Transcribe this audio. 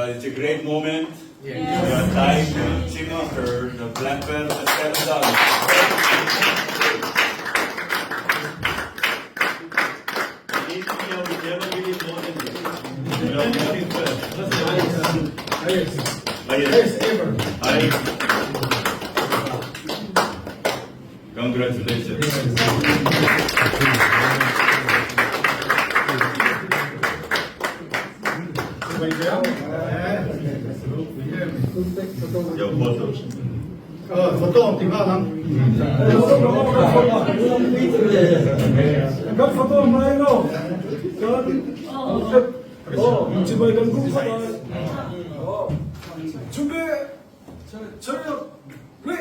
It's a great moment. Yes. We are tying Chinga her the black belt at seven dan. In India, we never really more than this. We are working first. Highest. Highest. Highest ever. Highest. Congratulations. Your photo. Photo ti nghal ang. Kan photo hmai lo. Kan oh, chibai kan kum khat ai. Oh. Chumbe chariot re.